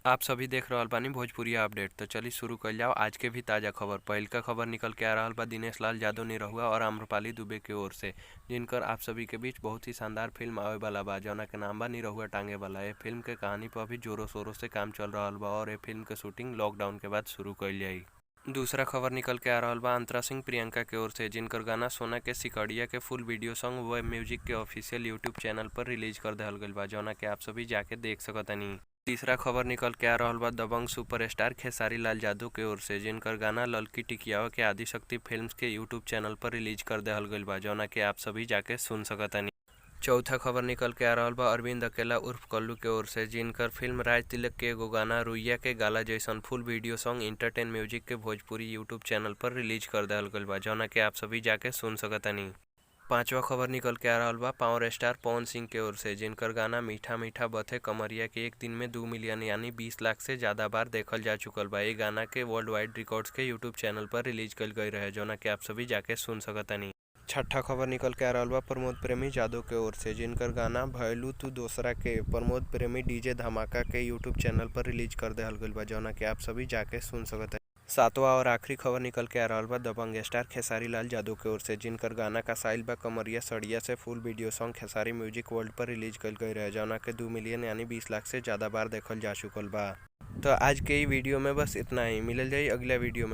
आप सभी देख रहल बानी भोजपुरिया अपडेट। तो चलिए शुरू कइल जाओ आज के भी ताज़ा खबर। पहिलका खबर निकल के आ रहल बा दिनेश लाल यादव निरहुआ और आम्रपाली दुबे के ओर से, जिनकर आप सभी के बीच बहुत ही शानदार फिल्म आवे वाला बा, जौना के नाम बा निरहुआ टांगे वाला। ये फिल्म के कहानी पर अभी जोरों शोरों से काम चल रहा बा और ये फिल्म के शूटिंग लॉकडाउन के बाद शुरू कइल जाई। दूसरा खबर निकल के आ रहल बा अंतरा सिंह प्रियंका के ओर से, जिनकर गाना सोना के सिकड़िया के full video song web music के ऑफिशियल यूट्यूब चैनल पर रिलीज कर दिहल गइल बा, जौना के आप सभी जाके देख सकतनी। तीसरा खबर निकल के आ रहल बा दबंग सुपरस्टार खेसारी लाल यादव के ओर से, जिनकर गाना ललकी टिकियावा के आदिशक्ति फिल्म्स के यूट्यूब चैनल पर रिलीज कर दिहल गइल बा, जौना के आप सभी जाके सुन सकतनी। चौथा खबर निकल के आ रहल बा अरविंद अकेला उर्फ कल्लू के ओर से, जिनकर फिल्म राज तिलक के एगो गाना रुइया के गाला जैसन full video song entertain music के भोजपुरी यूट्यूब चैनल पर रिलीज कर दिहल गइल बा, जौना के आप सभी जाके सुन सकतनी। पांचवा खबर निकल के आ रहल बा पावर स्टार पवन सिंह के ओर से, जिनकर गाना मीठा मीठा बथे कमरिया के एक दिन में 2 मिलियन यानी 20 लाख से ज़्यादा बार देखल जा चुकल बा। ये गाना के वर्ल्ड वाइड रिकॉर्ड्स के यूट्यूब चैनल पर रिलीज कइल गई रहे, जौना के आप सभी जाके सुन सकतनी। छठा खबर निकल के आ रहल बा प्रमोद प्रेमी यादव के ओर से, जिनकर गाना भैलू तू दोसरा के प्रमोद प्रेमी डीजे धमाका के यूट्यूब चैनल पर रिलीज कर दिहल गइल बा, जौना के आप सभी जाके सुन सकत। सातवां और आखिरी खबर निकल के आ रहल बा दबंग स्टार खेसारी लाल यादव के ओर से, जिनकर गाना का साइल बा कमरिया सड़िया से full video song Khesari music world पर रिलीज कइल गई रहे, जौना के 2 मिलियन यानी 20 लाख से ज़्यादा बार देखल जा चुकल बा। तो आज के ई वीडियो में बस इतना ही। मिलल जाई अगला वीडियो में।